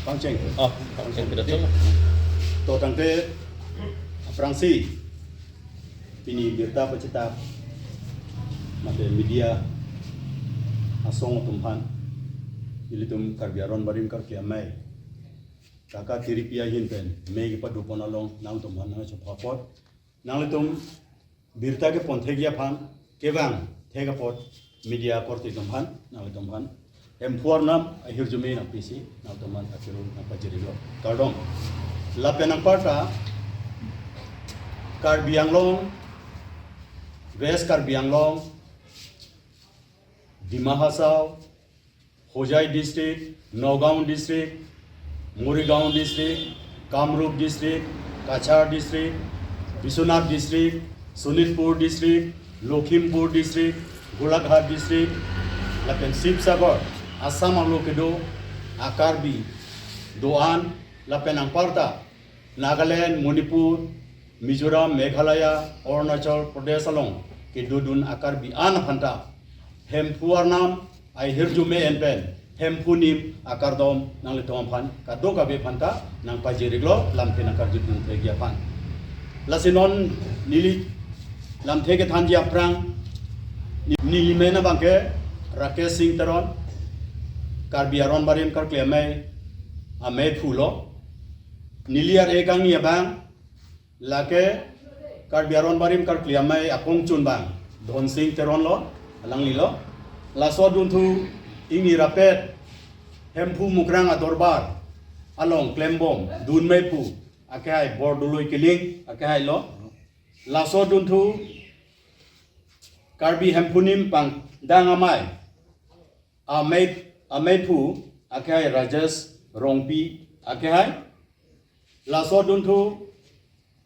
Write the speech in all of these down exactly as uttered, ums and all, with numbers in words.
Pangcheng. Oh, pangcheng kita coba. To tangte aphrangsi pini birta pachethak mate media asong atum aphan, ilitum Karbi Aron Barim Karkli Amei kaka kiripi ahin pen mei kepadopon along nangtum aphan nangchopha apot, nanglitum birta kepon thekji aphan kevang thek apot media korte atum aphan, nanglitum aphan Hemphu Arnam ahirjume nangpisi nangtum aphan akiru nangpajirilo. Kardom. Lapen anparta Karbi Anglong, West Karbi Anglong, Dima Hasao, Hojai District, Nagaon District, Morigaon District, Kamrup District, Cachar District, Biswanath District, Sonitpur District, Lakhimpur District, Golaghat District, lapen Sibsagar, Assam arlo kedo a-Karbi do-an, lapen anparta Nagaland, Manipur, Mizoram, Meghalaya, Arunachal Pradesh along kedodun a-Karbi an aphanta Hemphu Arnam ahirjume en pen Hemphu Nim akardom nanglitum aphan kadokave aphanta nangpajirilo, lamthe nangkarjudun thekji aphan. Lasi non neli lamthe kethanji aphrang, ne-, neli men abangke Rakesh Singh Teron, Karbi Aron Barim Karkli Amei ameiphu lo. Neli ar-e kangni abang lake Karbi Aron Barim Karkli Amei akongchun abang Dhonsing Teron lo, alanglilo. Laso adunthu ingni rapet Hemphu Mukrang adorbar along klembom dunmeiphu akehai Bordoloi Killing akehai lo. Laso adunthu Karbi Hemphu Nim Pangdang Amei amei, ameiphu akehai Rajesh Rongpi akehai. Laso adunthu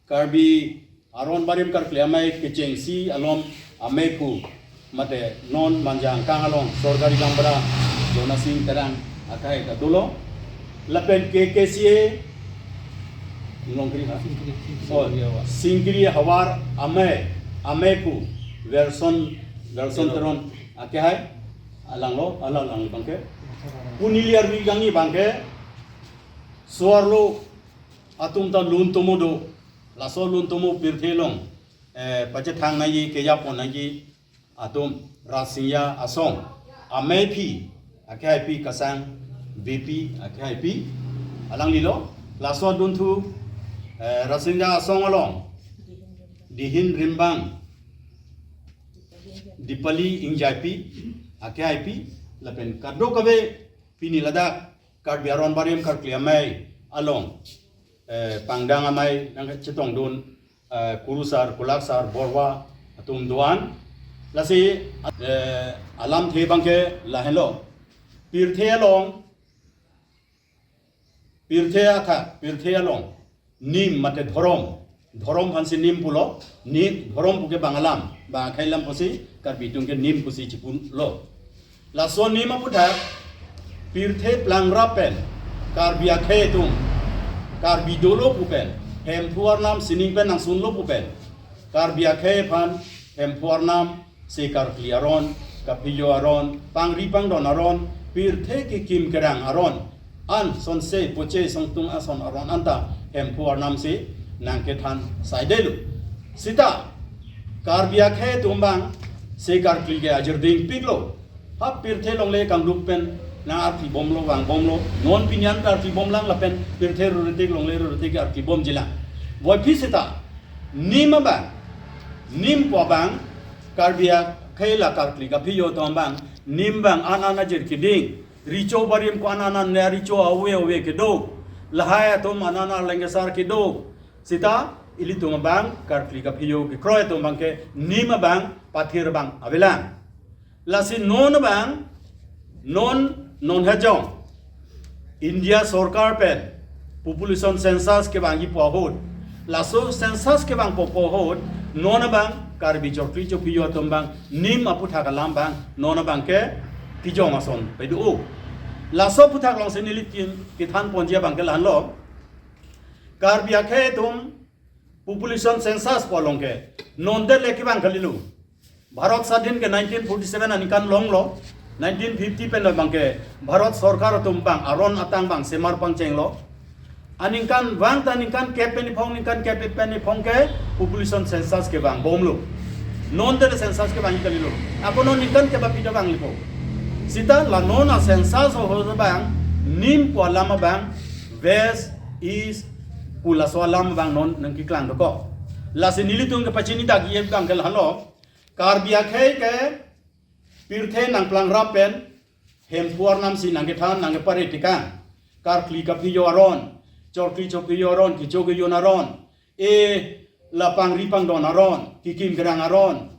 Karbi Aron Barim Karkli Amei kechengsi alom ameiphu mate non Manja angkang along sorkari gaonbura Jonasing Terang akehai ta dolo. Lapen K K C A Longkiri ha? Oh, Singkiri Hawar amei, ameiphu Welson, Welson Teron akehai. Alanglo, alang, alang abangke. Pu neli arve kangni abangke, so-arlo atum ta luntomo do, laso luntomo pirthe along, eh, pachethang nangji, kejapon nangji atum Rasinja Asong ameiphi akehaipi Kasang Beypi akehaipi, alanglilo. Laso adunthu, eh, Rasinja Asong along Dihin Rimbang Dipali Ingjaipi akehaipi, lapen kadokave pini ladak Karbi Aron Barim Karkli Amei along, eh, Pangdang Amei nangkachetongdun, eh, Kurusar, Kulaksar, Borwa atum do-an. Lasi, eh, alamthe abangke lahenlo. Pirthe along, pirthe athak, pirthe along nim mate dhorom, dhorom aphansi nim pulo, nim, dhorom puke bang alam, bang akhei alam pusi, Karbi atum ke nim pusi chipulo. Laso nim aputhak, pirthe plangrap pen, Karbi akhei atum, Karbi dolo pu pen, Hemphu Arnam sining pen nangsunlo pu pen, Karbi akhei aphan Hemphu Arnam si karkli aron, kaphijo aron, pangri pangdon aron, pirthe kekim kerang aron, an sonse poche songtung ason aron anta Hemphu Arnam si nangkethan saidelo. Sita Karbi akhei atum abang si karkli ke ajirding piklo. Ha pirthe longle kangduk pen nang arkli bomlo, vang bomlo. Non pini an ta arkli bomlang lapen pirthe ruritik longle ruritik arkli bomjilang. Voiphit sita nim abang, nim pu abang, Karbi akhei la karkli kaphijo atum abang, nim abang an an ajir keding, recho barim ko an an an ne recho ave ave kedo, lahai atum an an arleng kesar kedo. Sita ilitum abang karkli kaphijo kekroi atum abangke nim abang pathir abang avelang. Lasi non abang, non, non hejong India sorkar pen population census kevangji pu ahut, laso census kevangpo pu ahut, non abang Karbi chokri chophijo atum abang nim aputhak alam abang non abangke kejong ason pado. Laso aputhak alongsi nelitum kethanponji abangke lahenlo. Karbi akhei atum population census pu along ke non det le kevang kalilo. Bharat Sadhin ke nineteen forty-seven aningkan longlo, nineteen fifty pen abang ke Bharat Sorkar atum abang aron atang abang semar pangchenglo. Aningkan vang ta ningkan kep pen iphong, ningkan kep pen iphong ke population census kevang bomlo. Non te census kevang kalilo. Ako non ningkan kep aphi ta vanglepo. Seta la non a-census ho abang, NEEM pu alam abang, West, East, pu laso alam abang non nangkeklang dokok. Lasi nelitum kepachini dak ye abang ke lahelo. Karbi akhei ke pirthe nangplangrap pen Hemphu arnam si nangkethan nangkepare tekang. Karkli kaphi-o aron, chorkli chophi-o aron, kecho kejun aron, e la pangri pangdon aron, kekim kerang aron,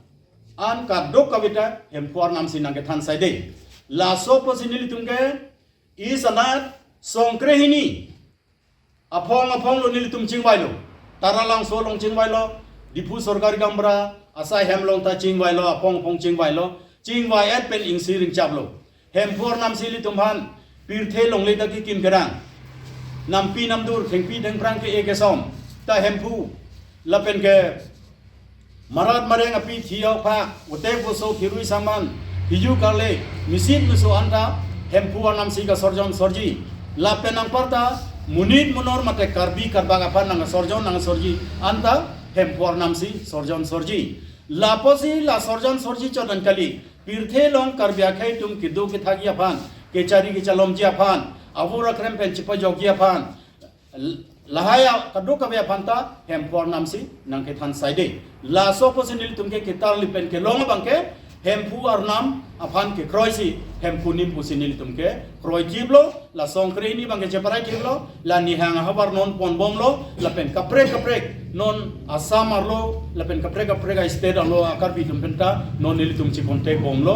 an kadokave ta Hemphu arnam si nangkethan saide. Laso apotsi nelitum ke East anat Songkrehini aphong aphong lo nelitum chingvailo. Taralangso along chingvailo, Diphu sorkari gaonbura asai hem along ta chingvailo, aphong aphong chingvailo. Chingvai-et pen ingsi ringchaplo. Hemphu arnam si ilitum aphan pirthe longle ta kekim kerang, nampi namdur, thengpi thengphrang ke-e kesom ta Hemphu lapen ke marat mareng api, thi-ok phak, ote poso, phirui saman, phiju karle, misit miso anta Hemphu arnam si kasorjon sorji. Lapen anparta monit monor mate Karbi Karbak aphan nangsorjon nangsorji anta Hemphu arnam si sorjon sorji. La apotsi la sorjon sorji chot an kali, pirthe along Karbi akhei atum kedo kethanji aphan, kechari kechalomji aphan, avur akrem pen chepajokji aphan, lahai kadokave aphan ta Hemphu arnam si nangkethan saide. Laso apotsi nelitum ke ketarli pen kelong abang ke Hemphu arnam aphan kekroi si Hemphu NEEM pusi nelitum kekroi kiplo, la Songkrehini abang ke cheparai kiplo, la nihang ahavar non ponbomlo, lapen kaprek kaprek non Assam arlo, lapen kaprek kaprek a-state arlo a-Karbi atum pen ta non nelitum checontact bomlo,